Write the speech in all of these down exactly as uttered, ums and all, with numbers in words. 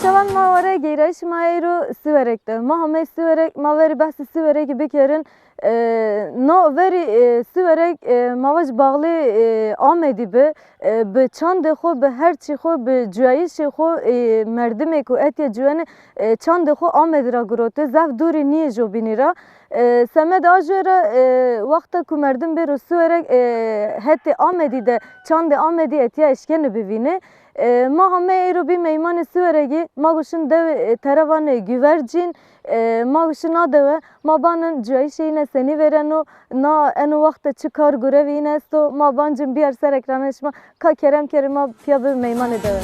Şevan ma were geyrayîş ma eyro Siwerek de. Ma hamey Siwerek, ma verî behsî Siwerekî bikerin. E, no verî, e, Siwerek, e, ma vaj bağlı, e, Amedî bi. E, bi çandê xwe, bi her çî xwe, bi cuyayîşê xwe, e, merdimê ku etiye cuyene, e, çandê xwe Amedî ra girote. Zaf dûrî nîye jobînî ra. E, semed a jê re, e, wexta ku merdim bêro Siwerek, e, hetê Amedî de çandê Amedî etiya eşkene bivîne. E, ma hame eyro bî meymanê Siweregî, ma goşin dew, e, terevanê Güvercin, e, ma goşin a dewe, ma banin cuyayîşê îne senî vêreno, na eno wexte çi kar gurevê îne esto, ma bancin biyar ser ekranê şima, ka kerem kerê ma piya bi meymanê dewe.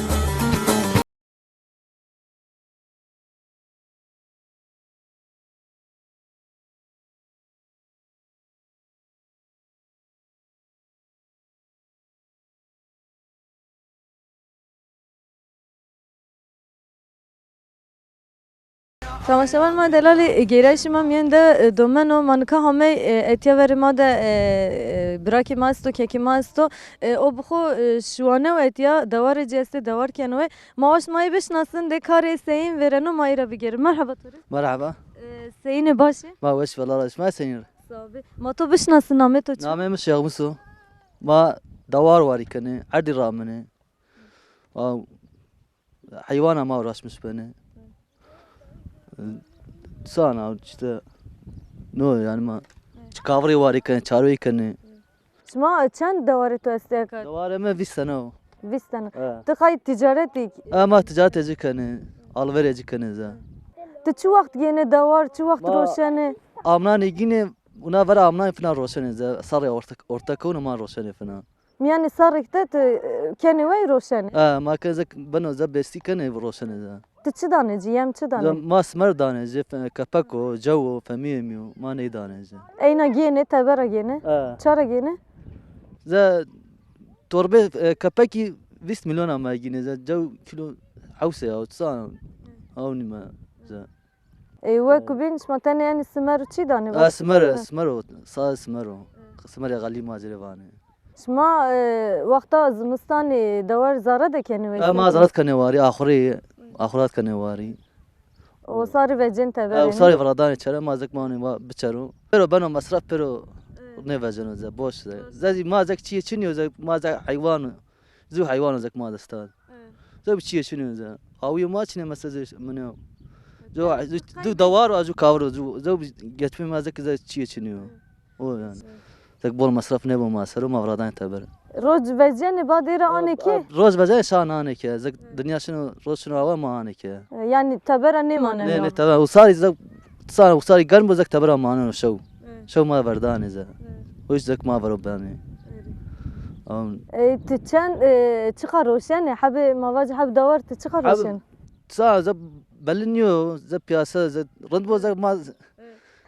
Temaşevan ma delalî, e, gêrayîşê ma miyên de, e, domeno, ma nika hamey, e, etiya verê ma de, e, e, birakê ma esto, kekê ma esto. E, o bi xwe, e, şiwane û etiya dewarê cî estê dewar keno wê. Ma waşt ma yê bişnasin, dê karê seyîn vêreno ma yê re bigêrin. Merheba to rê. Merheba. E, seyînê baş e? Ma weş, vela şima seyîn re. Sabi. Ma to bişnasin, namê to çi? Namê min Şêx Muso. Ma dewar warî kenê, erdî ramine. Ma heywana ma uğraşmış beni. Sana işte no yani ma çi kavrê warî kenê, çarwê kenê. Şima çend dewarê tu estê eka? Dewarê me vîst sene o. Vîst sene. He. Tu xay ticaretî? Ama ticaretê cî kenê, alverê cî kenê ze. Tu çi wext gêne dewar, çi wext Ma roşenê? Amnanê gînê, una vera amnanê fina roşenê ze. Sarê orta, orta kewno ma roşenê fina. Miyanê sarrêk de tu, e, kenê wey roşenê? E, ma ke zek beno ze bestî kenê roşenê ze. Tu çi danê cî, yem çi danê? Ze ma simer danê ze, fe-, kepeko, cewo, femiyê miyo, ma ney danê ze. Eyna gêne, tebera gêne? E. Çara gêne? Ze torbe, e, kepekî vîst milyona me gîne ze, cew kilo hewse ya, otuz an, ew nîme ze. Ê, wek ku bîn, şima tenê enî simer û çî danê? A, simer, simer o, sa simer o. Simer ya xelî ma zêre vanê. Şima, e, wexta zimistanê dewar zara de kenê wê? A, ma zarat kenê warî, axurê, axurat kenê warî. O sarî vecên te A, berê, o sarî ne? Viradanê çere, ma zek ma va biçero. Pero beno mesref, pero nêveceno ze, boş ze. Boş. Ze zî ma zek çiyê çinyo ze, ma zek heywan. Zu heywana zek ma destan. Evet. Zu bi çiyê çinê ze. Awiyo ma çinê mesela ze mine. Zo, zu, zu dawar a zu kavro zu. Zu bi geçme ma zek ze çiyê çinê. Evet. O yani. Evet. Zek bol masraf ne bu ma sero ma vradan teber. Roj vecene badira aneke? Roj vecene şan aneke. Zek dünya şunu roj şunu hava ma aneke. Yani tebera ne mane? Ne, ne teber. Usari zek, usari, usari germ bu zek tebera mane şew. Evet. Şew ma verdanê ze. Evet. Hiç zek ma vero benê. Evet. Am. E, tu çend, e, çiqa roşenê? Hebê ma vac heb dawar tu çiqa Heb roşen? Sa ze belli niyo, ze piyasa, ze rind bo ze ma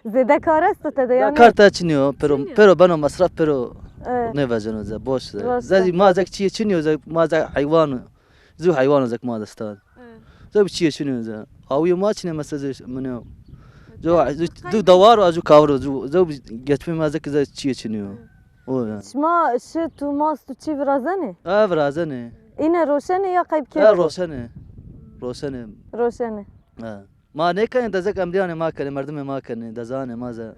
Zêde kar esto te de ya yani? Kar te çiniyo, pero, Çiniyo. Pero beno masraf, pero Evet. Ne veceno ze, boş ze. Rast Ze e. Ma zek çiye çiniyo, ze ma zek heywan. Zu heywan zek ma destan. Evet. Ze bi çiye çiniyo ze. Awiyo ma çine mesela ze mine. Ze, ze, zu dawar a zu kavro, zu, ze bi geçme ma zek ze çiye çiniyo. Evet. O yani. Şima şi tu mas tu çi virazenê? Ha, virazenê. Îne roşenê ya qeyb kê? Ha, roşenê. Roşenê. Roşenê. Ha. Ma nêkenê dezek emriyanê ma kenê, merdimê ma kenê, dezanê ma ze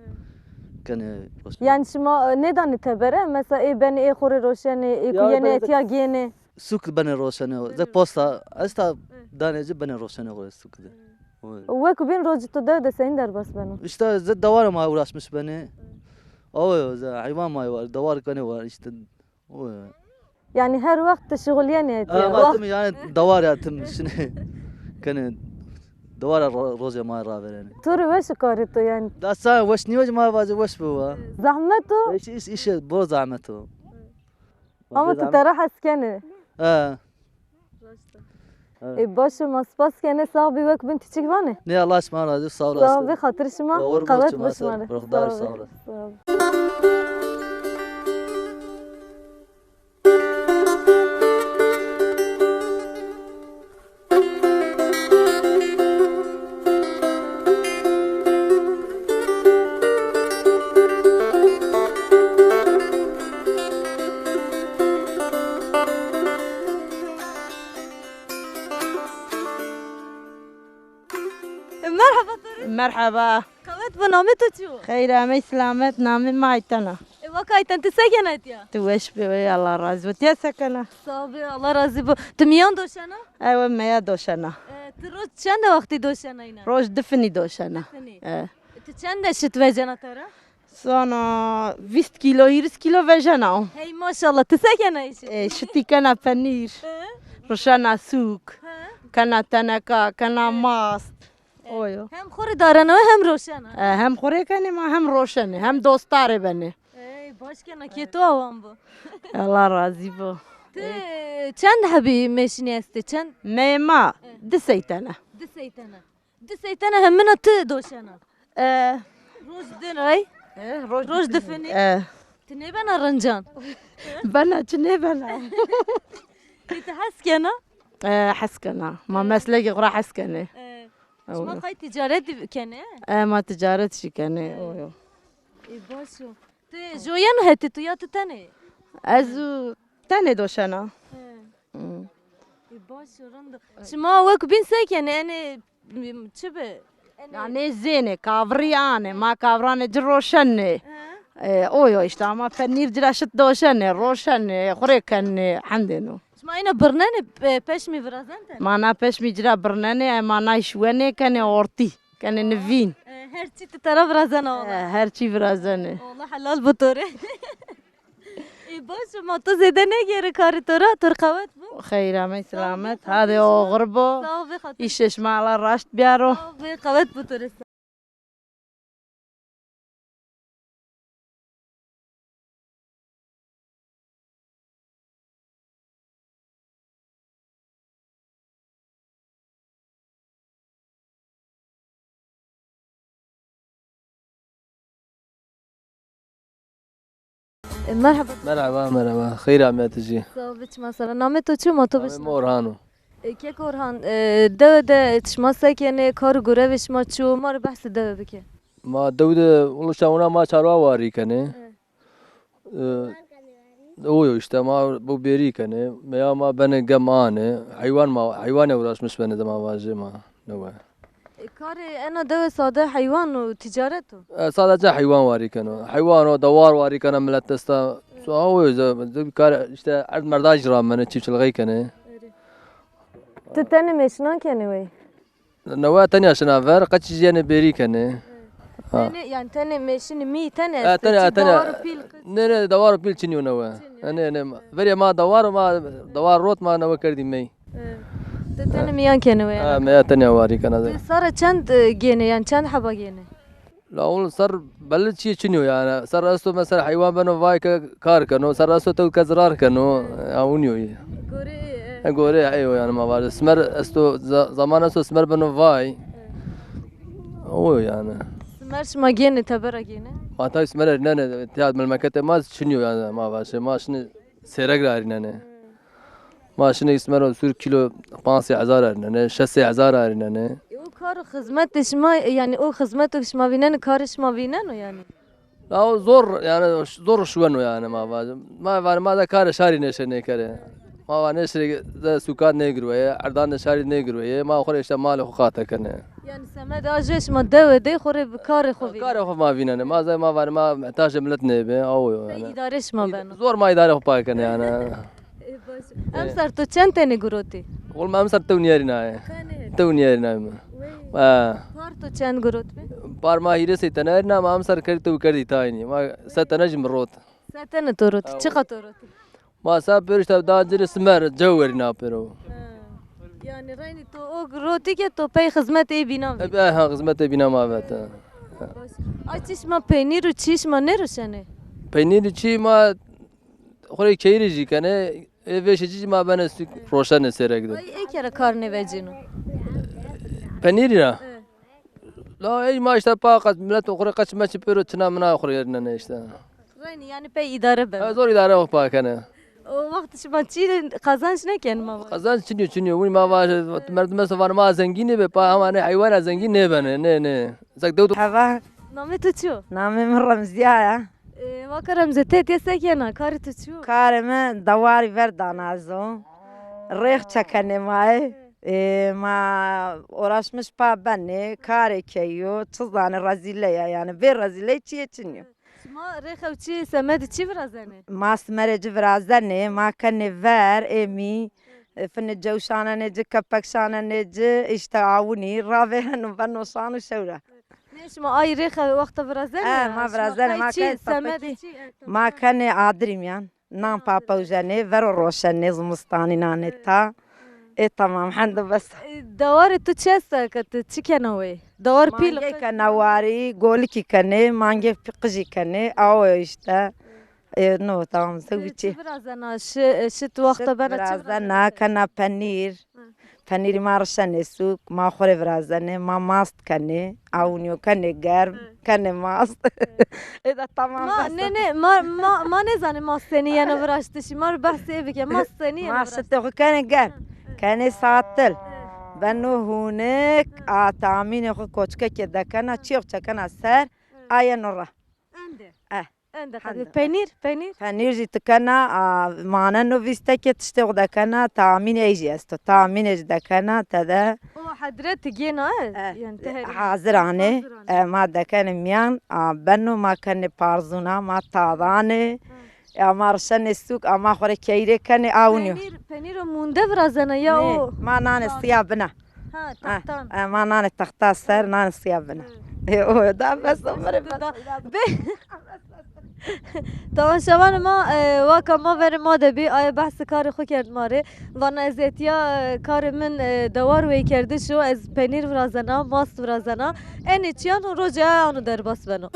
kenê roşenê. Yani şima, e, nêdanê tebere? Mesela ê benê ê xorê roşenê, ê ku Ya, yenê ben etiya gênê. Sûk benê roşenê, zek posta, esta danê cî benê roşenê xorê sûk de. Oy. Wek bin rojî tu dew de seyîn derbas beno? İşte ze dawara ma uğraşmış benê. Oy, ze heywan ma var, dawar kenê var işte. Oy. Yani her wext tu şixulyenê etiya? Ha, ma tim yani dawar ya tim şinê. Kenê dawara ro-, roja ma raverene. Tu rê weş karê tu yani? Da sa weş niye ma vaze weş bu wa. Zahmet o? İş, iş, iş, bol zahmet o. Ama tu te re hes kenê. Ha. Ê, baş e, ma spas kenê, sax bî, wek bin tu çik vanê? Ne, Allah şima razî, sağ olasın. Sax bî, xatir şima, qewet bo şima re. Ruhdar, sağ olasın. Sağ ol. Merhaba Torê. Merhaba. Qewet bi namê tu çi yo? Xeyr, em ê selamet, namê me Ayten e. E, wek Ayten, tu se kena tiya? Tu weş be, wey, Allah razî bo. Tiya se kena? Sağ be, Allah razî bo. Tu miyan doşena? Ew, me ya doşena. E, tu roj çende wextî doşena yine? Roj difinî doşena. Difinî. E. Tu çende şit vecena te re? Sana vîst kilo, hîris kilo vejena. Hey maşallah, tu se kena îşi? E, şitî kena penîr, He? Rişena sûk, He? Kena teneka, kena mast. Oyo. Hem xorê darena hem roşena. E, hem xorê kenê ma hem roşenê, hem dostarê benê. Ey, baş kena kê tu awan bu. Allah razî bo. Tu çend hebî mêşinî estê? Çend? Me ma, E. Di seytene. Di seytene. Di seytene hemina tu doşena. E. Roj din rey. E, roj Roj difinî. E. Tu nêbena rincan. Bena çi nêbena. Ê tu hes kena? E, hes kena. Ma meslekê xwe hes kenê. E. Şima qey ticaret kenê? E, ma ticaret jî kenê. Oyo. Ê baş o. Tu joyen hetê tu ya tu tenê? Ez û tenê doşena. He. Hmm. Ê baş o, rind o. Şima wek bîn se kenê? Enê, çi bi? Enê Ya nê zênê, kavrî anê, ma kavranê ci roşenê. He. E, oyo işte ama penîr cira şit doşenê, roşenê, xurê kenê, hendê no. Şima yine birnenê, pe-, peşmî virazen tenê? Ma na peşmî cira birnenê, e, ma na şiwenê kenê ortî, kenê nivîn. E, her çî tu tera virazen ola. E, her çî virazenê. Allah helal bu tore. Ê baş, ma tu zêde negêrî karê to ra, to qewet bû. Xeyr amey, selamet. Hadê oxir bo. Sağ ol, be xatir. Îşê şima Allah raşt biyaro. Sağ ol, be qewet bû to rê. E, merhaba. Merhaba, merhaba. Xeyr amiyatı jî. Sağ ol, biçima sara. Namê to çi, ma to Namê bişna? Orhan o. E, kek Orhan, e, dewe de şima se kenê, kar û gurevê şima çi yo, ma rê behsê dewe bike. Ma dew de, ulu şawuna ma çarwa warî kenê. Evet. E, o yo işte, ma bu bêrî kenê. Meya ma benê gem anê. Heywan ma, heywanê uğraşmış benê dema vajê ma. Ne we. E, karê ena dewe sade heywan û ticaret o? E, sadece heywan warî keno. Heywan o, dewar warî kena millet desta. So, ha, o yüzden, de bir kar işte erd merda jî ramene, çiftçiliği kenê. Tu tenê mêşinan kenê wey? Ne we tenya şina ver, qeç jî yenê bêrî kenê. Ha. Tenê, yani tenê mêşinî mî tenê E, estê, tenê, çi tenê. Dewar û pîl qeç? Ne, ne, dewar û pîl çinyo ne we. Çinyo. Ne, ne, ma, verê ma dewar, ma dewar rot ma ne we kerdî mey. E, tu tenê miyan kenê we Ha, yani? Me ya tenya warî kena de. Tu sara çend, e, gênê, yani çend heba gênê? La oğlum, ser belli çiye çinyo yani. Ser esto mesela heywan beno vay ke kar keno. Ser esto tew ke zirar keno. Ya uniyo yi. Gore, e. E, gore eyo yani ma var. Smer esto za-, zaman esto smer beno vay. O yani. Smer şima gênê, tebera gênê? Ma tabi smer erinene. Tiyat memlekete ma çinyo yani ma var. Şey, ma şimdi Sêrek re erînenê. Ma şinê îsmero sûr kîlo pansê hezar erînenê, şesê hezar erînenê. E, û kar û xizmetê şima, yani o xizmeto şima vînenê, karê şima vîneno yani? La o zor, yani zor şiweno yani ma va. Ma va ma da karê şarî nêşe nêkerê. Ma va nêşe de sûkan nêgirweye, erdan de şarî nêgirweye. Ma xwe rê işte malê xwe qate kenê. Yani semed a jê şima dewe de xwe rê bi karê xwe vînenê. Karê xwe ma vînenê. Ma zey ma va ma mehtaje millet nêbe, awo yo yani. Îdare şima beno. Zor ma îdare xwe pa kenê yani. E, baş. Emser tu çend tenê girotî? Oğlum emser tew niyerî naye. Tenê. Tew niyerî naye mi? Wey. Ha. Par tu çend girot be? Par ma hîrê sey tene erîna ma emser kerdî tew kerdî tayînî. Ma se tene jî mi rot. Se tene tu rotî. Çiqa tu rotî? Ma sa pêr işte da cirê simer, cew werî na pêro. Ha. Yani reynî to o rotî ke to pey xizmetê bîna vî. Ebe ha xizmetê bîna ma vet. Baş. Ay çişma peynîr û çişma nêroşenê? Peynîr û çî ma xurê keyîrê jî kenê. Ê vêşê çî jî ma bene sik roşenê sêrek de. Ay ê kere kar nêvecîno. Penîrî ra? Evet. La ey ma işte pa qet millet oxire qeç meçi pêro çina mina oxire yerine ne işte. Reynî yani pey îdare be. Ha, zor îdare xwe pa kene. O wext şima çî qazanç neken ma? Qazanç çinyo çinyo. Wî ma va merdim se van ma zengînî be pa ama ne heywana zengîn ne bene ne ne. Zek dew. Heva. Namê tu çi yo? Namê min Remziya ya. E, waka Remziya te tiye se kena? Karê tu çi yo? Karê min dewarî ver danazo. Rêx çekenê mayê. Ê, ma uğraşmış pa benê, karê keyo, çi zanê rezîle ya, yani vê rezîley çiyê çin yo. Şima rêxew çi, semedî çi virazenê? Ma simerê ci virazenê, ma kenê ver, êmî, e, finê cewşanenê ci, kepek şanenê ci, işte awinî, ravê heno beno şan û şewra. Ne şima ay rêxew wexta virazenê? E, ma virazenê, ma kenê çi, semedî çi? E, tamam. Ma kenê adirî miyan. Nan papewjenê, vero roşenê, zimustanî nanê ta. Ê tamam, hendo bes. E, dewarê tu çi esta ke tu çi kena wê? Dewar pîl. Mangê kena warî, golikî kenê, mangê qijî kenê, awe işte. E, no, tamam, se wî çi. Çi virazena, şi, şi tu wexta bena çi virazena? Virazena, kena penîr. Penîrî ma rişenê sûk, ma xwe rê virazenê, ma mast kenê, awinyo kenê germ, kenê mast. Ê de tamam. Ma, ne, ne, ma, ma, ma nêzanê mast senî yeno viraştişî, ma rê behsê bike, mast senî yeno viraştişî. Ma şitê xwe kenê germ, kenê satil. Beno hûnik, a tamînê xwe koçkekê dekena, çiyox çekena ser, a yeno ra. Ende. Eh. Ende qedî. Peynîr, peynîr? Penîr jî tikena, a, maneno vîstekê tiştê xwe dekena, tamînê jî esto. Tamînê jî dekena, te de. O hedre tigêna, e? Eh, yani te herî hazir anê. Hazir anê. E, ma dekene miyan, a, beno ma kenê parzûna, ma tadanê. Ya ma rişenê sûk, a ma xwe rê keyrê kenê, awinyo. Penîr, penîr o munde virazena ya o. Ma nanê siya bina. Ha, textan. E, ma nanê texta ser, nanê siya bina. E, o da bes, o mire bes. Be. Tamaşevanê ma, e, waka ma verê ma de bî, aye behsê karê xwe kerd ma rê. Vana ez etiya, e, karê min, e, dewar wê kerdiş o, ez penîr virazena, mast virazena. Enê çiyan û rojê aya ano derbas beno.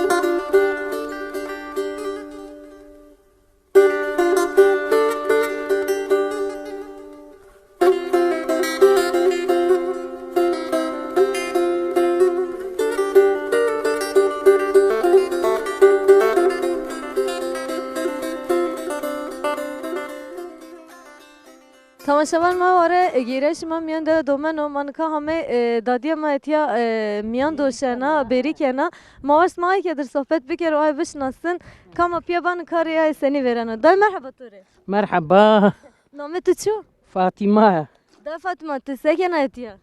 Tamaşevan ma ware, e, gêrayîşê ma miyan de domeno, ma nika hame, e, dadiya ma etiya, e, miyan doşena, bêrî kena. Ma west ma ayke dir sohbet biker û ay bişinasin. Kama piya ban karê ay senî vêreno. Day merheba to rê. Merheba. Namê tu çi yo? Fatîma ye. Day Fatîma, tu se kena etiya?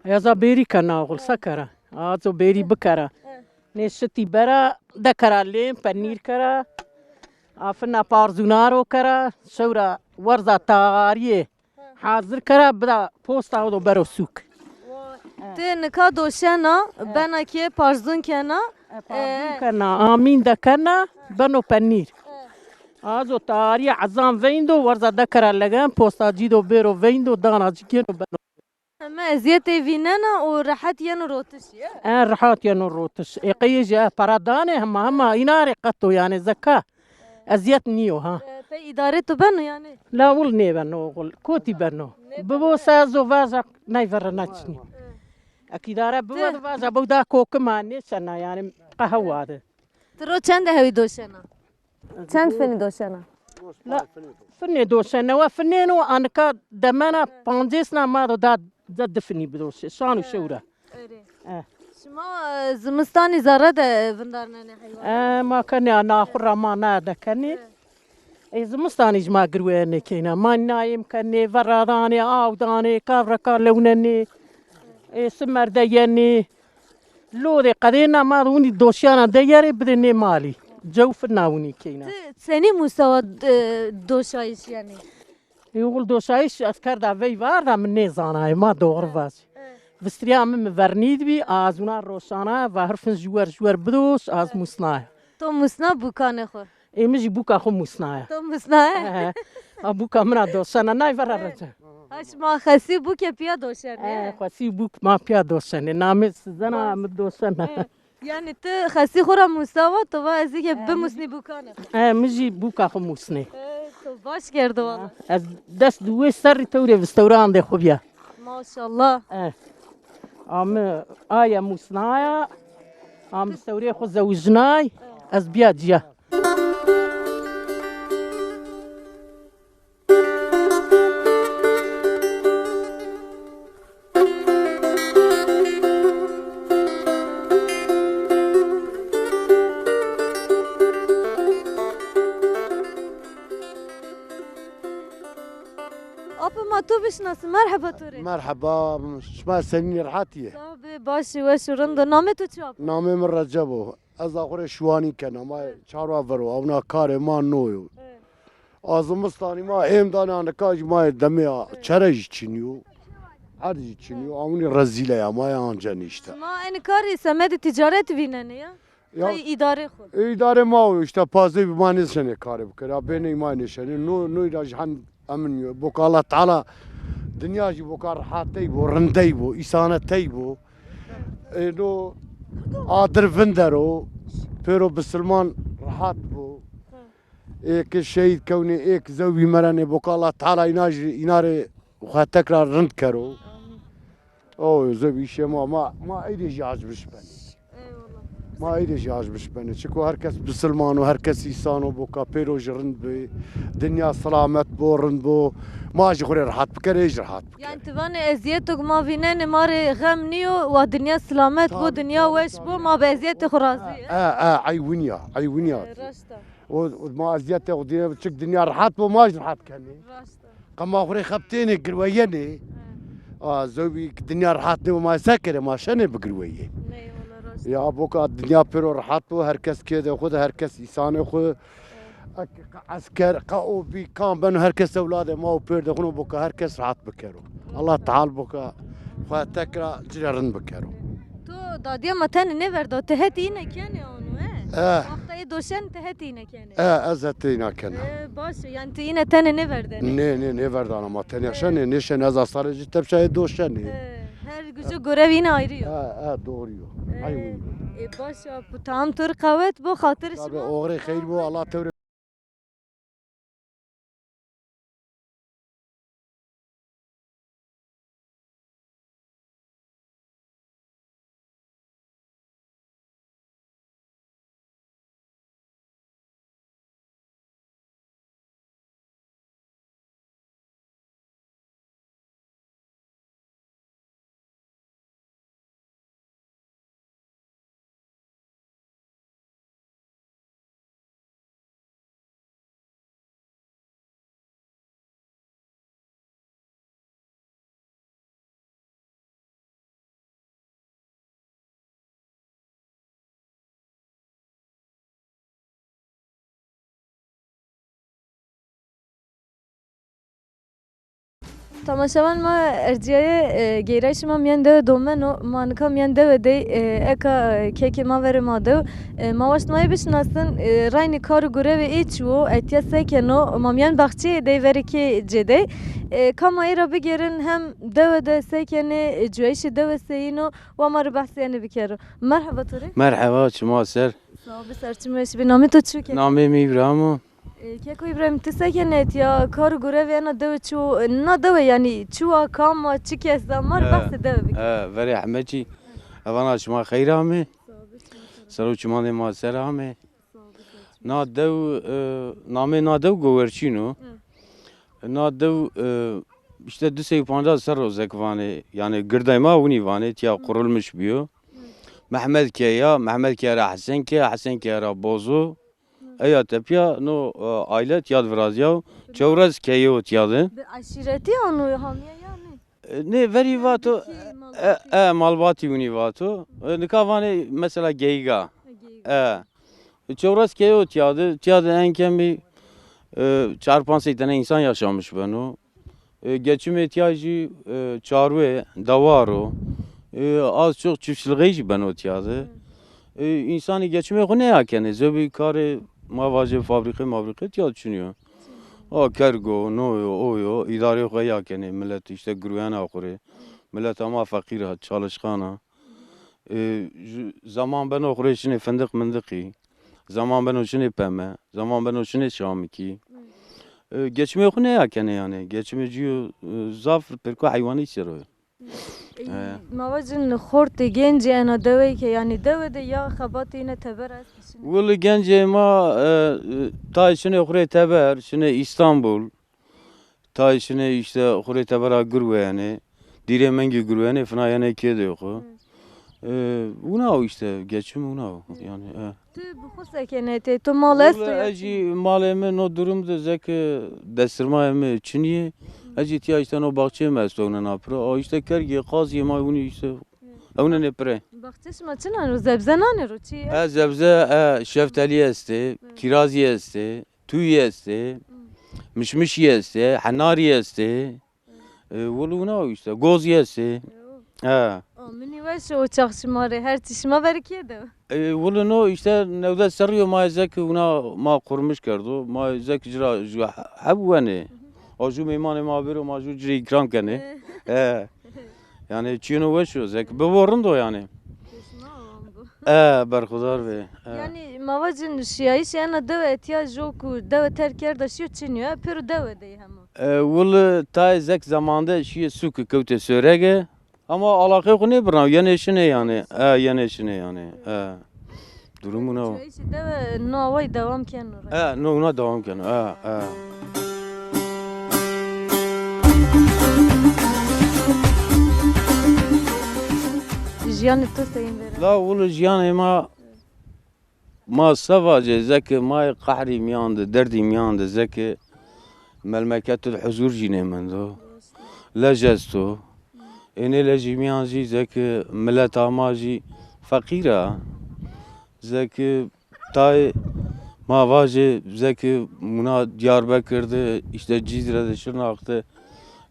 Ez a bêrî kena oxul, se kera. Azo bêrî bikera. Nê şitî bera, dekera lêm, penîr kera. Afina parzûnaro kera, şewra werza tariyê hazir kera, bida posta o do bero sûk. Ti nika doşena, bena kê parzûn kena? E, parzûn kena, amîn de kena, beno penîr. Azo tariye ezan veyndo, werza dekera legen, posta cî do bêro veyndo, dana cî kêno beno. Heme eziyetê vînena û rehet yeno rotişî, e? E, rehat yeno rotiş. Ê qeyê jî, e, para danê hema, hema îna rê qeto, yani zeka. Eziyet nîyo, ha. E, pey îdarê tu beno, yani? La wil nêbeno oxul. Kotî beno. Bibo se ez o vaja neyvere neçinî. Ek îdare bibo de vaja, bo da kokima nêçena, yani qehewa de. Ti ro çend e hewî doşena? Çend finî doşena? La, finê doşene, we finêno, anika demena pancêsna ma do da, da di finî bidoşe, şan û şewra. Erê. Eh. Şima, e, zimistanî zere de vindarnenê heywan? E, ma kenê, a naxura ma na de kenê. E, zimistanî ji ma girwêne keyna. Ma nayêm kenê, veradanê, aw danê, kavreka lewnenê. E, simer de yenê. Lodê qedêna ma winî doşiyana de yerê bidê nê malî. Cewfina winî keyna. Ti senî mustawa, e, doşayîş yani? Ê oxul doşayîş ez kerda vey varda min nêzanayê, ma doğru vajî. Vistiriya min mi vernî dibî, az wina roşana, va hirfin ji wer ji wer bidoş, az musnaya. To musna bûkanê xwe? Ê min jî bûka xwe musnaya. To musnaya? He, he. A bûka min a doşena, nayê vera rece. Ha, şima xesî bûke piya doşenê? He, xesî bûk ma piya doşenê. Namê Sizena, min doşena. Yani tu xesî xwe ra musawa, tu va ez ê ke bimusnî bûkanê. E, min jî bûka xwe musnê. E, tu baş kerdo wala. Ez dest di wê serrî tewrê vistewrandê xwe biya. Maşallah. E. A min aye musnaya, a min vistewrê xwe zewicnay, ez biya ciya. Apa ma tu bi Şinasî, merheba to rê. Merheba, şima senî rehat ye? Sağ be, baş û weş û rind. Namê to çi ye? Namê min Receb o. Ez axurê şiwanî kena, ma çarwa vero, ewna karê ma no yo. Evet. A zimistanî ma êm dana nika jî ma demê ya çere jî çinî yo. Her jî çinî yo, ewna rezîle ya, ma ya anca nîşte. Şima enî karî semedê ticaret vînenê ya? Ya, qey îdarê xwe? E, îdare ma o, işte pazê bi ma nêşenê karê bikir. Ya bênê ma nêşenê. No, no îra jî hem emin yo. Boka Allah Teala dinya jî boka rehatey bo, rindey bo, îsanetey bo. E, no adir vindero, pêro bisilman rehat bo. Ê ki şehîd kewnê, ê ki zewbî merenê, boka Allah Teala îna jî, îna rê xwe tekrar rind kero. Amîn. O, zewbî şema, ma, ma eydê jî aciz bişbenê. Eyvallah. Ma eydê jî aciz bişbenê. Çiko her kes bisilman o, her kes îsan o, boka pêro jî rind bi. Dinya selamet bo, rind bo. Ma jî xwe rê rehat bikere, ê jî rehat bikere. Yani tu vanê eziyetok ma vînenê, ma rê xem nîyo, wa dinya selamet bo, dinya weş bo, ma bi eziyetê xwe razî ye. E, e, ey winiya, ey winiya. E, raşt e. O, o ma eziyetê xwe dîne, çik dinya rehat bo, ma jî rehat kenê. Raşt e. Qe ma xwe rê xebitênê, girweyenê. He. A, zewbî dinya rehat nebe, ma se kerê, ma şenê bigirweyê. Ney, wala raşt. Ya, boka dinya pêro rehat bo, her kes kêdê xwe de, her kes îsanê xwe. He. Ek, qe esker, qe o bî, kam beno, her kes ewladê ma û pêrdê xwe no, boka her kes rehat bikero. Allah Teala boka xwe tekra ci rê rind bikero. Tu dadiya me tenê nêverda, tu hetî îne kenê anu, he? Eh. Wexta ê doşen tu hetî îne kenê. Eh, ez hetî îne kenê. Eh, baş e, yani tu îne tenê nêverdenê. Nê, nê, nêverdana ma tenê şenê, nêşenê ez asarê jî tepşa ê doşenê. Eh, her gücü görev yine ayrı yok. Eh, eh, doğru yok. Eh, ay, e, baş e, bu tam tur qewet bu xatir şima. Tabii, oxirê xeyr bu, Allah tewre Temaşevan ma erciyayê, e, geyrayîşê ma miyên dewe domeno, ma nika miyên dewe dey, e, eka, e, kekê ma verê ma dew. E, ma waşt ma yê bişinasin, e, raynî kar û gurevê ê çi wo, etiya se keno, ma miyên baxçeyê dey verê kê cê dey. E, ka ma ê ra bigêrin hem dewe de se kenê, e, cuyayîşê dewe seyîn o, wa ma rê behsê enê bikero. Merheba to rê. Merheba, çima ser. Sağ ol, bi ser çim weş bî. Namê to çi ke? Namê min Îbrahim o. E, keko Îbrahim, tu se kenê etiya kar û gurevê ena dewe çi wo, na dewe yani çi wa, kam wa, çi kes da, ma rê behsê dewe bike. E, verê Ehmedçî, evana çima xeyr amê. Sağ ol, bi ser çim. Ser û çimandê ma ser amê. Sağ ol, bi ser çim. Na dew, e, namê na dew Gowerçîn o. Hı. Na dew, e, işte du sey û pancas ser rozek vanê, yani girdayê ma winî vanê, tiya qurulmuş biyo. Mehmed Keya, Mehmed Keya ra Hesen Keya, Hesen Keya ra Bozo. Eya tepiya no, e, aile tiya di viraziya û çewres keyê o tiya di. Bi eşîretî anu hamiye yani? E, nê, verî vato, e, e, malbatî winî vato. E, nika vanê mesela geyga. Ha, geyga. E. Çewres keyê o tiya di, tiya di en kemî, e, çar panc sey tene însan yaşamiş beno. E, geçimê tiya jî, e, çarwê, dawar o. E, az çok çiftçilixê jî beno tiya di. E, însanî geçimê xwe neya kenê. Zewbî karê ma vajê fabrîqê mabrîqê tiya di çinî yo. A kergo, no yo, o yo, îdarê xwe ya kenê. Milet işte girweyena xwe rê. Mileta ma feqîr ha, çalışkan a. E, ji, zaman beno xurê şinê findiq mindiqî. Zaman beno şinê peme. Zaman beno şinê şamikî. E, geçimê xwe neya kenê yani. Geçimê cîyo, e, zaf pirko heywanî sero. E, e, ma vacin xortê gencê ena deweyke yani dewe de ya xebatê yine teber est şinê? Wili gencê ma, e, e, tay şinê xurê teber, şinê İstanbul. Tay şinê işte xurê tebera gurweyenê, dîrê mengî gurweyenê, fina yenê kêdê xwe. Hı. Ee, wina o işte, geçim wina o. Hı. Yani, e. Tu bi xwe sekenê tê, tu mal est? Wala ez jî malê min no durum de zek destirmayê min çiniyê. Ez jî tiya işte no baxçeyê me esto, ewnena pira. A işte kergê, qaziyê ma, hûnî işte ewnenê pire. Baxçe şima çi nano? Zebze nanê ro, çi ye? E, zebze, e, şeftelî estê, kirazî estê, tûyî estê, mişmişî estê, henarî estê. E, wilo hûna işte, gozî estê. He. O, minî weş o çax şima rê, her çi şima verikê de. E, wilo no işte newde serrî yo ma zek hûna ma qurmiş kerdo. Ma zek jira, jira hebû wenê. O jû mêmanê ma bêro ma jû cirê îkram kenê. E. He. Yani çiyeno weş o zek. Bi bo rind o yani. Şima awan bû. E, berxudar be. E. Yani ma vacin şiyayîşê ena dewe etiya jo ku dewe terk kerda şiyo çinyo. E, pêro dewe de hema. E, wilo tayê zek zemande şiyê sûkî kewtê Sêwrege. Ama alaqê xwe nêbirna, yenê şinê yani. E, yenê şinê yani. E. Durumu ne o? Çiyayîşê dewe no awayî dewam keno. E, no, hûna dewam keno. E, e. Jiyanê to seyîn vêre? La wilo jiyanê ma, ma se vacê, zeke ma yê qehrî miyan de, derdî miyan de, zeke melmeket tu huzur jî nêmendo. Lej esto. Ênê lejî miyan jî zeke mileta ma jî feqîr e. Zeke tayê ma vajê zeke mûna Diyarbekir de, işte Cizre de, Şirnak de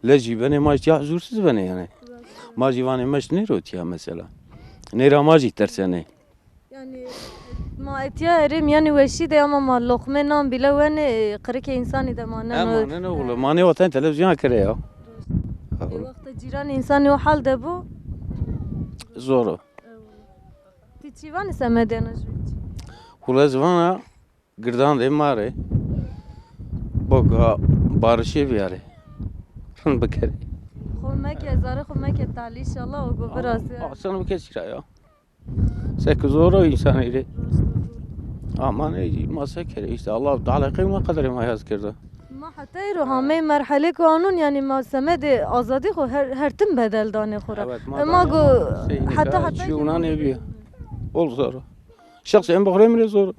lejî benê, ma jî tiya huzursiz benê yani. Ma jî vanê meş nêro tiya mesela. Nêra ma jî tersenê. Yani ma etiya erê miyanê weşî de ama ma loqmê nan bîle wenê, qirikê însanî de ma neno. Ema neno wilo, ma nê wextên televîzyon kire ya. Ê, wexta cîranê însanî o hal de bû. Zor o. Ti çi vanî semedê ena ji wî? Wilo ez vana girdan de mare. Boka barişê biyare. Rind bikere. Xwe meke, zarê xwe meke talî, înşallah o go birazî. Asan bike sîra ya. Sek zor o însanê rê. Ama ne, ma se kere işte, Allah Teala qewma qederê ma yaz kirda. Ma heta îro hamê merhelê ku anûn, yani ma semedê azadî xwe her, her tim bedel danê xwe re. Evet, ma go heta heta çi ona ne biye. Ol zor. Şexs em bixurê min rê zor.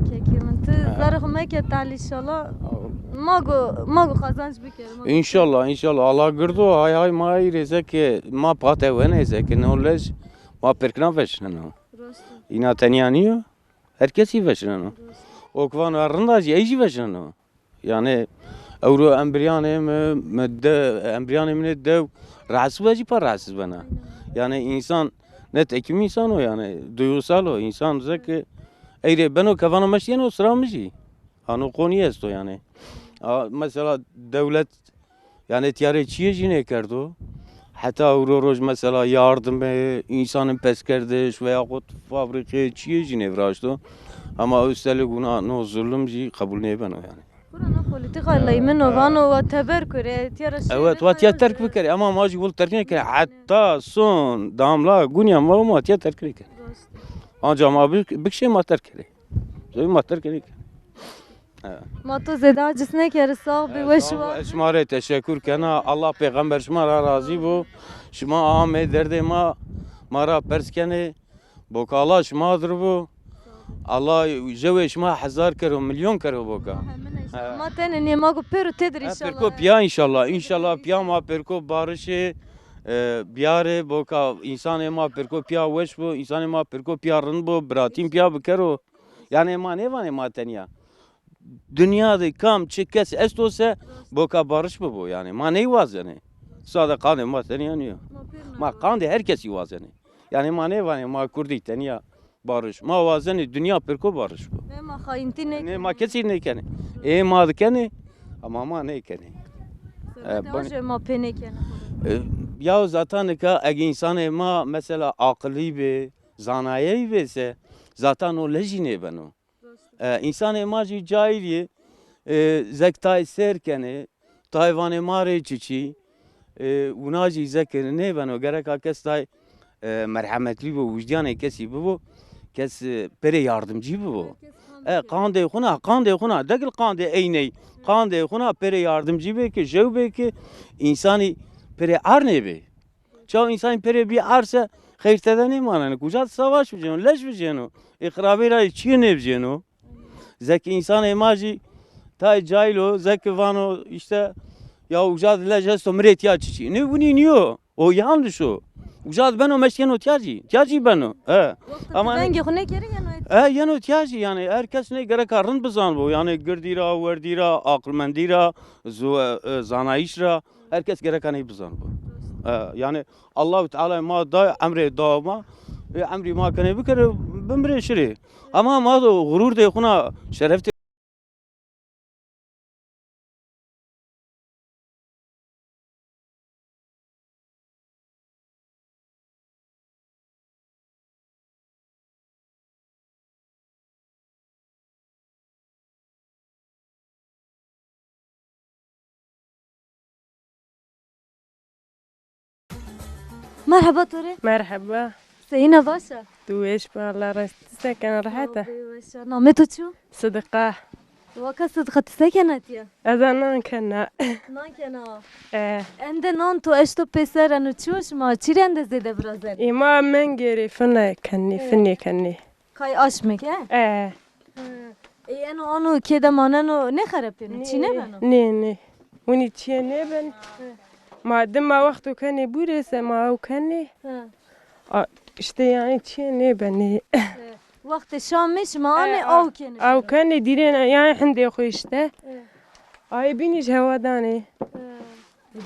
Kekê min, tu zarê xwe meke talî, înşallah. Ma go, ma go qazanç bikere, ma go. Înşallah, înşallah. Allah girdo, hay hay ma îrê zeke, ma pate wenê zeke, no lej, ma pirkna veşneno. Rast e. Îna tenya niyo, her kesî veşneno. Rast e. O ki vano rinda jî, ey jî veşneno. Yani, ewro embriyanê mi, mi de, embriyanê min ê dew, rahatsız be jî pa rahatsız bena. Yani, insan, netekim insan o yani, duygusal o. İnsan zek, ey rê beno kevana meşiyeno sıra mi jî. Ano koni esto yani. A, mesela devlet, yani tiyarê çiyê jî nêkerdo. Heta ewro roj mesela yardımê, insanın peskerdiş veya xut fabrikê çiyê jî nêviraşto. Ama üstelik buna no zulüm jî qebul nêbeno yani. Kurana polîtîka leymin o, vano wa teber kure, tiya re şey. Evet, wa tiya terk bikere, ama ma jî wil terk nekere. Heta son damla gunya ma, ma tiya terk nekere. Anca ma bik-, bikşê ma terk kere. Zoy ma terk nekere. Evet. Ma to zêde aciz nekere, sax bî, weş wa. Ez şima rê teşekkür kena. Allah pêxember şima ra razî bo. Şima amê derdê ma, ma ra pers kenê. Boka Allah şima dir bo. Allah jewê şima hezar kero, milyon kero boka. Ma tenê nê, ma go pêro tê dir inşallah. Pêrko piya inşallah. İnşallah piya ma pêrko barişê, e, biyarê boka, insanê ma pêrko piya weş bo, insanê ma pêrko piya rind bo, biratîn piya bikero. Yani ma nêvanê ma tenya. Dinya de kam çi kes esto se boka barış bibo yani. Ma ney wazenê. Sade qandê ma tenya niyo. Ma qandê her kesî wazenê. Yani ma nêvanê ma Kurdî tenya barış. Ma wazenê dinya pêrko barış bo. Ne ma xayintî nêkenê. Ne ma kesî nêkenê. Ê ma dikenê ama ma nêkenê. Sebebê ma pê nêkenê. E, ya zaten nika eg insanê ma mesela aqilî bê, zanayeyî bê se zaten o lejî nêbeno. E, însanê ma jî cahil yê, e, zek tay sêr kenê, tay vanê ma rê çiçî, e, wina jî zek nêbeno. Gereka kes tay, e, merhemetlî bo, wijdiyanê kesî bibo, kes, e, pêrê yardimcî bibo. E, qandê xwina, qandê xwina, degil qandê eyney, qandê xwina pêrê yardimcî bê ki, jew bê ki, însanî pêrê ar nêbê. Çaw însanî pêrê bî arse, xeyr tede nêmaneno. Kuca savaş bijêno, leş bijêno. Ê xirabê ra çiyê nêbijêno. Zek însanê ma jî Tay caylo, zeki vano işte, ya uca dile jesto mirê tiya çiçî. Ne winî niyo. O yanlış o. Uca beno meşkeno tiya jî. Tiya jî beno. He. Ama yani vengê xwe nekerî yeno. E, yeno tiya jî yani. Her kes ne gereka rind bizan bo. Yani girdî ra, werdî ra, aqilmendî ra, zu-, e, zanayîş ra. Her kes gereka ne bizan bo. E, yani Allahu Teala ma da emrê dawama. E, emrî ma kenê bikere, bimrê şirê. Ama ma do gurur de xuna şeref Merheba Tore. Merheba. Seyîna baş e? Tu wêş be, Allah razî. Tu se kene, rehet e? Sağ ol, baş e. Namê tu çi yo? Sidika. Waka Sidika, tu se kene tiya? Ez a nan kena. Nan kena. E. Ende nan tu eşto pêser eno çi yo şima? Çi rende zêde virazen? Ê ma mengêrê fine kenî, e, finê kenî. Kay aşmek, e? E. Hı. Ê, eno ano kê de maneno, nexerepêno, çî nêbeno? Nê, nê. Winî çiyê nêben. Hı. Ma dima wexto kenê bûrê se ma ew kenê. Hı. A, işte yani çiyê nêbenê. Hı. Wextê şamê şima anê, e, aw kenê. Aw kenê dîrê ne, yani hindê xwe işte. Hı. Ayê bînî ji hewa danê. Hı.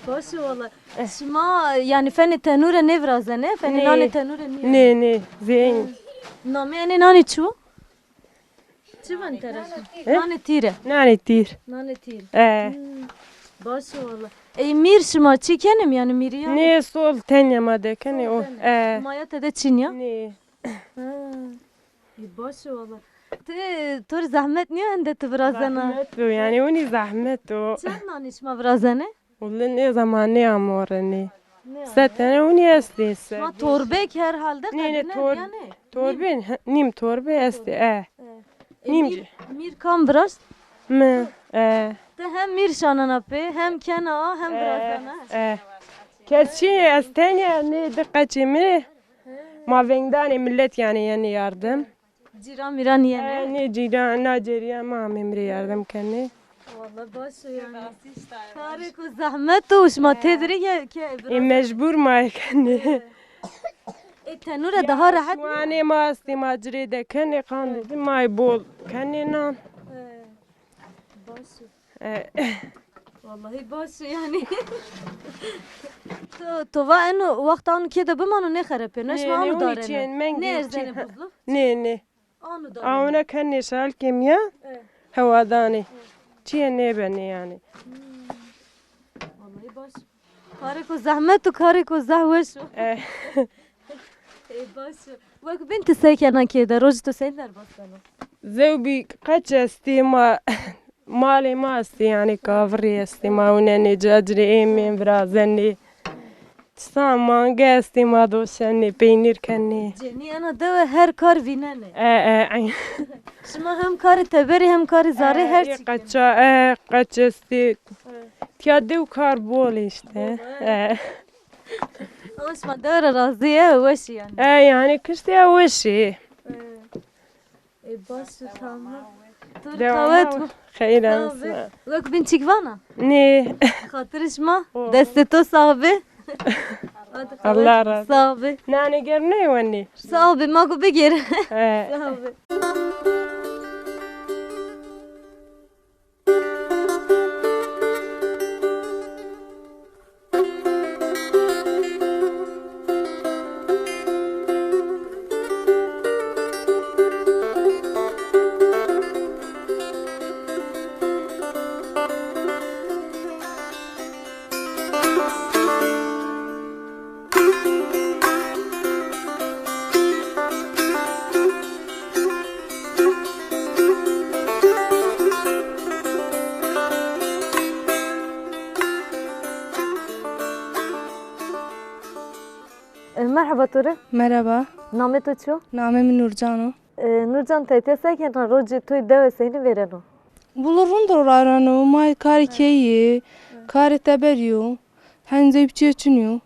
Baş e wala. Eh. Şima yani fenê tenûre nêviraze ne? Fenê nanê tenûre nîye? Nê, nê, zêyîn. Namê enê nanê çi yo? Çi ben tereşim? Eh? Nanê tîr e. Nanê tîr. Nanê tîr. Eh. Hmm. Baş e wala. Ey mîr şima çi kenim yani mîriya? Nê sol tenya ma de kenê o. Eh. Maya te de çin ya? Nê. Ha. Ê, baş e wala. Tu, tu rê zehmet niye hende tu virazena? Zehmet o, yani winî zehmet o. Çend nanî şima virazene? Wele ne zamanê amorene. Ne se tene winî estê se. Ma torbek herhalde. Nê, nê, qedine tor-, yani. Torbê, nîm torbe estê, e. E. Nîm. E, mîr, mîr kam virast? Mi, e. Te hem mîr şanana pê, hem kena, hem virazena. E. Kes çi, ez tenya ne di qeçê mi. Ma vengdanê millet yani yeni yardım. Cîran mîran yene? E, ne cîran, na cêriya ma em ê mirê yardım kenê. Wala baş o yani. Karê ku zehmet o, şima tê dirê ye ke. E, mecbur ma kenê. E, tenûre daha rehet. Şiwanê ma estê ma cirê de kenê, qandê di ma bol kenê nan. E, baş o. E. Wallahî baş e yani. To, to va eno wexta anu kê de bimano nêxerepê. Ne şima anu darene. Ne erzene buzlu. Nê, nê. Anu darene. Awna kenê şalkê miya. E. Hewa danê. E. Çiyê nêbenê yani. Hmm. Wallahî baş. Karê ku zehmet û karê ku zeh weş o. E. Ê baş o. Wek bin tu sekena kê de, rojî tu sey derbas beno? Zewbî qeç estê ma. Malê ma estê, yani kavirê estê, ma winenê cacirê êmên virazenê. Tiştan mange estê, ma doşenê, peynîr kenê. Cenî ena dewe her kar vînenê. E, e, eyn. Şima hem karê teberê hem karê zarê her çi kenê. Qeça, e, qeç estê. E. Tiya dew kar bol işte. Bol, e. E. Ama şima dewe re razî ye, weş e yani. E, yani kiştê ye weş e. E. Ê, baş û tamam. Tu qewet bû. Xeyr olsun. Wek bin çîk vana? Nê. Xatirê şima. Destê to sax be. Allah razı olsun. Sax be. Nanê ger neywenî. Sax be, ma ku bigêre. He. Sax be. E, merheba Tore. Merheba. Namê to çi yo? Namê min Nurcan o. E, Nurcan, te tiya sekena rojê to yê dewe seynî vêreno? Wilo rind ro rareno, ma karê keyî yê, karê teberî yo, henzê bi çiyê çin yo.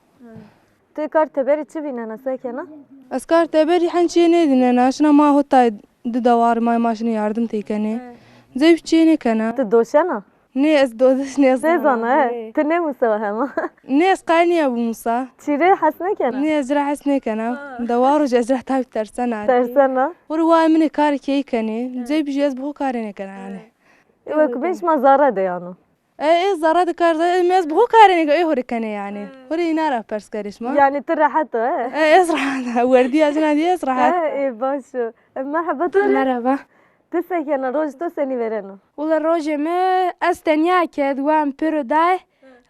Tê kar teberî çi vînena, sekena? Ez kar teberî hen çiyê nêdînena, şina ma hotay di dewar ma, ma şinê yardim tê kenê. Zey bi çiyê nêkena. Tu doşena? Nê, ez do-, nê, ez Nêzana, he? Nê. Tu nêmûsewa hema? Nê, ez qay niya bimûsa. Çîrê hes nêkena? Nê, ez ra hes nêkena. Ha. Dewar û ez ra tabi tersena. Tersena? Were wa min ê karê keyî kenê. He. Zey bi jî ez bi xwe karê nêkena yani. Ê, wek bin şima zara de yano? E, ê zara de kar de, em ez bi xwe karê nêke, ê hore kenê yani. He. Hore îna ra pers kerê şima. Yani tu rehet e? E, ez rehet. Werdiya jina dî ez rehet. E, ê baş o. E, merheba tu. Merhaba. Tu sekena, roj to senî vereno? Wila rojê mi ez tenya ked, wan pêro day,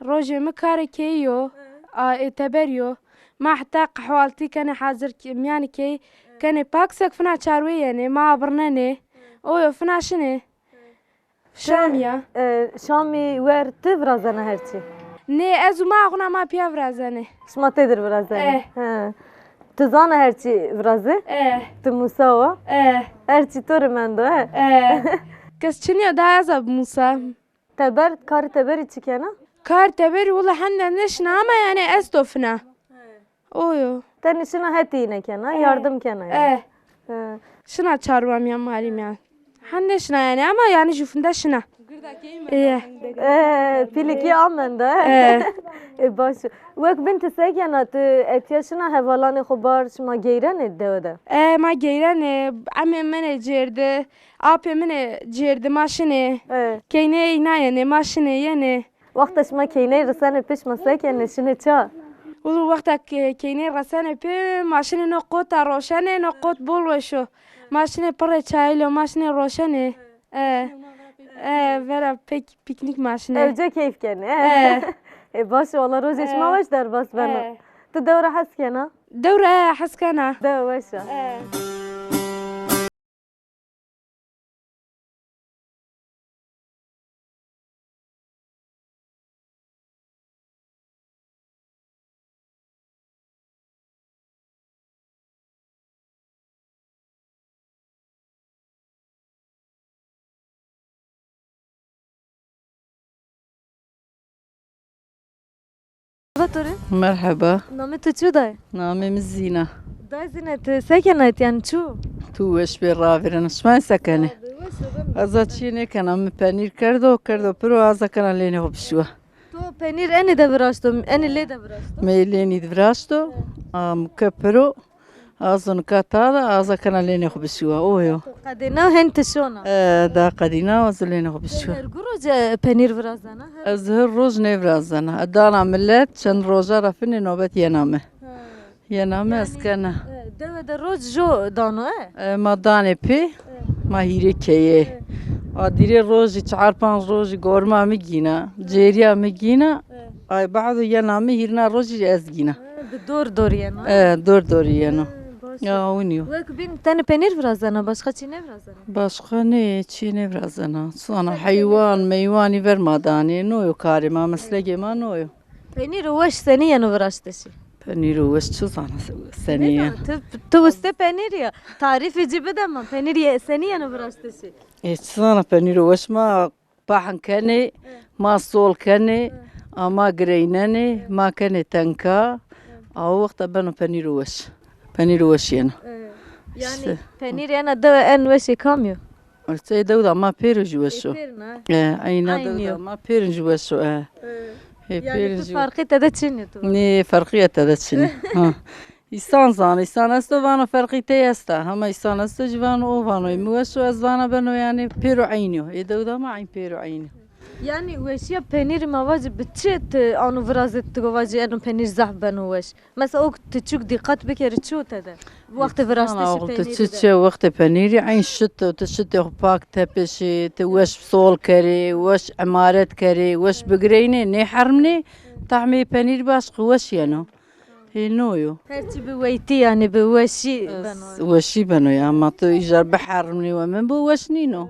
rojê mi karê keyî yo, a, ê teberî yo. Ma heta qehwaltî kenê hazir ki-, miyanê keyî, kenê pak sek fina çarwê yenê, ma abirnenê. O yo fina şinê. Şam ya. E, Şamî wer tu virazena her çî? Nê, ez û ma axuna ma piya virazenê. Şima tê dir virazenê? Eh. He. Tu zana her çî viraze? Eh. Tu musawa? Eh. Her çî to rimendo, he? Eh. Kes çiniyo da ez ab musa. Teber, karê teberî çi kena? Kar teberî wila hende neşina ama yani ez to fina. Oyo. Tenê şina hetî nekena, eh, yardim kena yani. Eh. He. Şina çarwamiyan malimiyan. Hende şina yani ama yani jufunda şina. Ê. Ê, pîlikî amende. Ê. Ê, baş. Wek bin tu sekena, tu etiya şina hevalanê xwe bar, şima geyrenê dewe de? Ê, ma geyrenê, emê min ê cêrdi, apê min ê cêrdi, ma şinê. Ê. Keynê îna yenê, ma şinê, yenê. Wexta şima keyneyê risenê pê, şima sekene, şinê ça? Wilo wexta ke-, keyneyê resenê pê, ma şinê no qota roşenê, no qot bol weş o. Ma şinê pirê çayê lo, ma şinê roşenê. E, e, vera pek-, piknik ma şinê. Evce keyf kenê. E. E, baş, wala rojê şima weş derbas beno. E. Tu dewra hez kena? Dewra, e, hez kena. Dew weş e. E. Merhaba. Namê tu çi dayê? Namê min Zîna. Dayê Zîne, tu sekene, yani çû? Tu weş bê, ravirin. Şima sekene? Ez a çi nêkena, min penîr kerdo, kerdo piro, aza kena lênê xwe bişiwa. To penîr enê de viraşto, enê lê de viraşto? Me lênî de viraşto, a muke piro, azo nika ta de, aza kena lênê xwe bişiwa, o yo. Qedêna hen tişona? E, da qedîna, azo lênê xwe bişiwa. Her gu roce penîr virazena? Ez her roj nêvirazena. Dana millet, çend roja ra finê nobet yena me. Ha. Yena me ez kena. E, dewe de roj jo dano, e? E, ma danê pê, ma hîrê keye. E. A dîrê rojî, çar panc rojî gorma mi gîna, cêriya mi gîna. E. Ay, bado yena mi hîrna rojî ez gîna. E, bi dor dor yena? E, dor dor yeno. E, baş. Ya, winî yo. Wek bin tenê penîr virazena, başqa çî nevirazena? Başqa nê, çî nevirazena. Sana heywan, meywanî ver ma danê. No yo karê ma, meslekê ma no yo. Penîro weş senî yeno viraştişî? Penîro weş çi zana se-, senî ye? Nêzana, tu, tu wiste penîr ya. Tarîfê cî bide min. Penîr ye, senî yeno viraştişî? Ê, çi zana penîro weş ma pahn kenê, ma sol kenê, a ma gireynenê, ma kenê tenka. A o wexta beno penîro weş. Penîro weş yeno. E, yani işte. Penîr yena dewe en weşê kam yo? Sey dewda ma pêro jî weş o. Ê pêr ne? E, eyna dewda ma pêrin jî weş o, e. E. Ê pêrin jî. Yani tu ferqî te de çin tu? Nê, ferqî te de çin. Ha. Îsan zan, îsan esto vano ferqî te esta. Hema îsan esto jî vano o vano. Ê mi weş o, ez vana beno yani pêro eynî yo. Ê dewda ma eyn pêro eynî yo. Yani weşiya penîrî ma vacî bi çi tu ano virazê tu go vacî eno penîr zehf beno weş? Mesela, ok tu çûk dîqet bikerî çi te de? Wextê viraştişî penîrî de. Çi çi wextê penîrî eyn şit, tu şitê xwe pak tepişî, tu weş sol kerî, weş emaret kerî, weş bigireynê, nêhermnê, tahmê penîrî baş xwe weş yeno. Hê no yo. Her çi bi weytî, yani bi weşî beno. Weşî beno ya, ma tu îcar bihermnî we min bi weş nîno.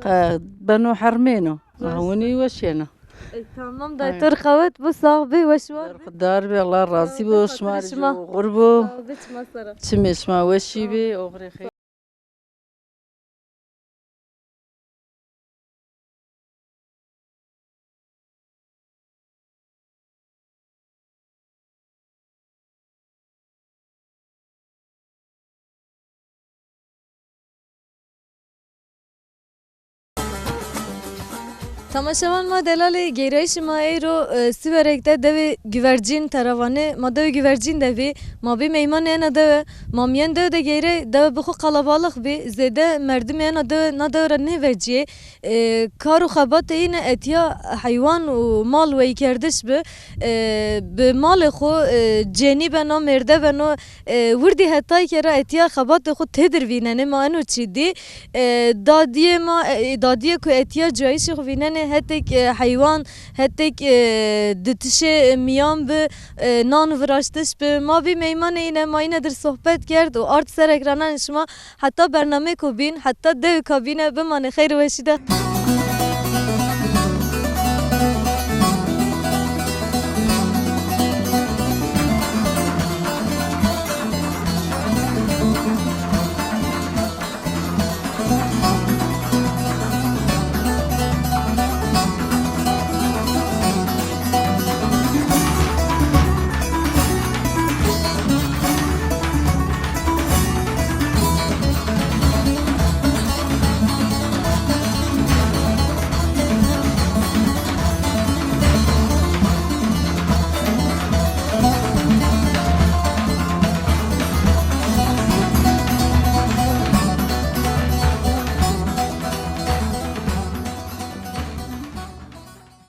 Qe beno hermêno. Aha, winî weş yena. E, tamam, dayê, tu rê qewet bû, sax bî, weş war bî. Berxudar bî, Allah razî bo, şima rê jî oxir bo. Sax bî, çima sera. Çimê şima weşî bî, oxirê xeyr. Temaşevan ma delalê, geyrayîşê ma eyro, e, Siwerek de dewê Güvercîn Teravanê, ma dewê Güvercîn de vî, ma bî meymanê ena dewe, ma miyên dewe de geyre, dewe bi xwe qalabalix bî, zêde merdimê ena dewe, na dewe re nêveciyê, e, kar û xebatê yî ne etiya heywan û mal weyîkerdiş bi, e, bi malê xwe, e, cênî beno, mêrde beno, e, wirdî hetayê ke ra etiya xebatê xwe têdir vînenê, ma eno çî dî, e, dadiyê ma, e, dadiyê ku etiya cuyayîşê xwe vînenê, hetek, e, heywan, hetek, e, ditişê miyan bi, e, nan viraştiş bi, ma bî meymanê yî ne, ma yîne dir sohbet kerd û ard ser ekrananê şima. Heta bernameyê ku bîn, heta dewka bîne, bimane xeyr û weşî de.